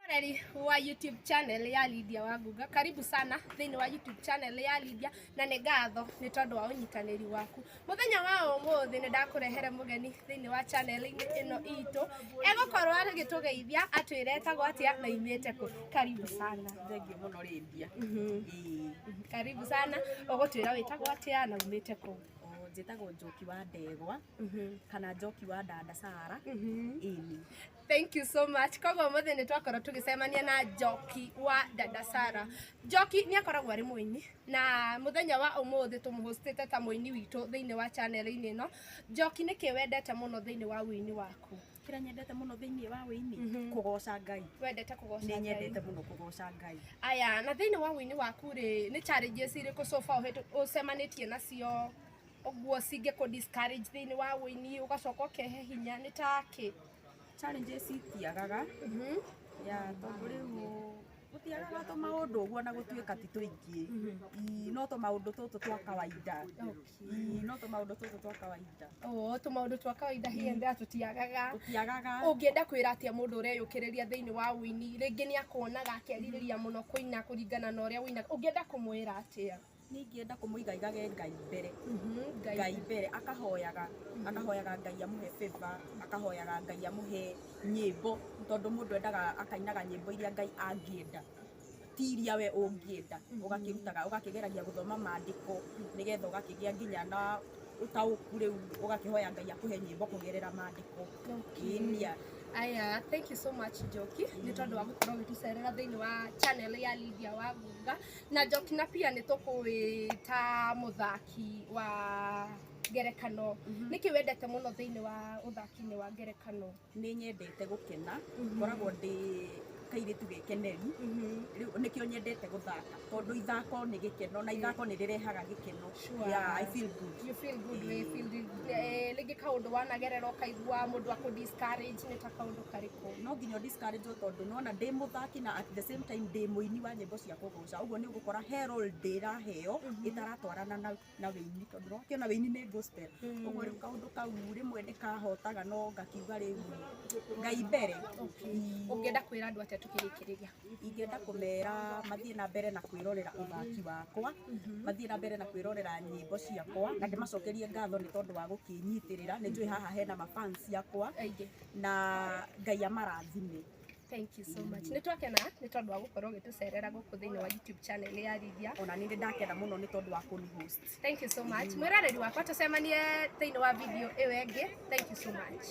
Mwĩroreri wa YouTube channel ya Lydia Wangunga, karibu sana thĩinĩ wa YouTube channel ya Lydia, na nĩ ngatho nĩ tondũ wa ũnyitanĩri waku. Mũthenya wa ũmũthĩ nĩ ndakũrehere mũgeni thĩinĩ wa channel-inĩ ĩno itũ, egũkorwo agĩtũgeithia atwĩre etagwo atĩa na imĩte kũ. Karibu sana. Thengiũ mũno, Lydia. Ĩĩ. Karibu sana, ũgũtwĩra wĩtagwo atĩa na umĩte kũ? O, njĩtagwo Njoki wa Ndegwa kana Njoki wa Dada Sara. Ĩni. Thank you so much. Koguo mũthĩ nĩ twakorwo tũgĩcemania na Njoki wa Dada Sara. Njoki nĩ akoragwo arĩ mũini, na mũthenya wa ũmũthĩ tũmũhostĩte ta mũini witũ thĩinĩ wa channel-inĩ ĩno. Njoki, nĩkĩ wendete mũno thĩinĩ wa ũini waku? Kĩrĩa nyendete mũno thĩinĩ wa wĩini, kũgoca Ngai. Wendete kũgoca Nĩ Ngai. nyendete mũno kũgoca Ngai. Aya, na thĩinĩ wa ũini waku rĩ, nĩ challenges irĩkũ so far ũcemanĩtie nacio ũguo cingĩkũ discourage thĩinĩ wa ũini, ũgacoka ũkehe hinya, nĩ ta kĩ? Challenges itiagaga ya, tondũ rĩu gũtiagaga tũmaũndũ ũguo, na gũtuĩka ti tũingĩ. Ii, no tũmaũndũ tũtũ twa kawaida. Ii, no tũmaũndũ tũtũ twa kawaida. Oh, tũmaũndũ twa kawaida here and there tũtiagaga. Tũtiagaga. Ũngĩenda kwĩra atĩa mũndũ ũreyũkĩrĩria thĩinĩ wa ũini, rĩngĩ nĩ akuonaga akĩrirĩria mũno kũina kũringana na ũrĩa ũinaga, ũngĩenda kũmwĩra atĩa? Niĩ ingĩenda kũmũigaigage Ngai mbere. Ngai. Ngai mbere, akahoyaga, akahoyaga Ngai amũhe favor, akahoyaga Ngai amũhe nyĩmbo, tondũ mũndũ endaga akainaga nyĩmbo iria Ngai angĩenda, ti iria we ũngĩenda. Ũgakĩrutaga, ũgakĩgeragia gũthoma maandĩko nĩgetha ũgakĩgĩa nginya na ũtaũku. Rĩu ũgakĩhoya Ngai akũhe nyĩmbo kũgerera maandĩko. Ĩnia. Aya, thank you so much, Njoki, nĩ tondũ wa gũkorwo ũgĩtũcerera thĩinĩ wa channel ya Lydia Wangunga. Na Njoki, na pia nĩ tũkũĩ ta mũthaki wa ngerekano. Nĩkĩ wendete mũno thĩinĩ wa ũthaki-inĩ wa ngerekano? Nĩ nyendete gũkena, ngoragwo ndĩ kairĩtu gekeneri. Rĩu nĩkĩo nyendete gũthaka, tondũ ithako nĩ gĩkeno na ithako nĩ rĩrehaga gĩkeno. Yeah, I feel good. You feel good, we feel good. Rĩngĩ kaũndũ wanagerera ũkaigua mũndũ akũ discourage, nĩ ta kaũndũ karĩkũ? No nginya discourage, tondũ nona ndĩ mũthaki na at the same time ndĩ mũini wa nyĩmbo cia kũgoca, ũguo nĩ ũgũkora he role ndĩraheo ĩtaratwarana na wĩini, tondũ nĩwakĩona wĩini nĩ gospel. Ũguo rĩu kaũndũ kau rĩmwe nĩ kahotaga, no ngakiuga rĩu Ngai mbere. Ũngĩenda kwĩra andũ atĩa tũkĩrĩkĩrĩria? Ingĩenda kũmera mathiĩ na mbere na kwĩrorera ũthaki wakwa, mathiĩ na mbere na kwĩrorera nyĩmbo ciakwa, na ndĩmacokerie ngatho nĩ tondũ wa gũkĩnyitĩrĩra. Nĩ njũĩ haha hena mafans akwa. Aingĩ. Na Ngai amarathime. Thank you so much. Nĩ twakena nĩ tondũ wa gũkorwo ũgĩtũcerera gũkũ thĩinĩ wa YouTube channel ya Lydia. Ona nĩ ndakena mũno nĩ tondũ wa kũni host. Thank you so much. Mwĩroreri wakwa, tũcemanie thĩinĩ wa video ĩyo ĩngĩ. Thank you so much.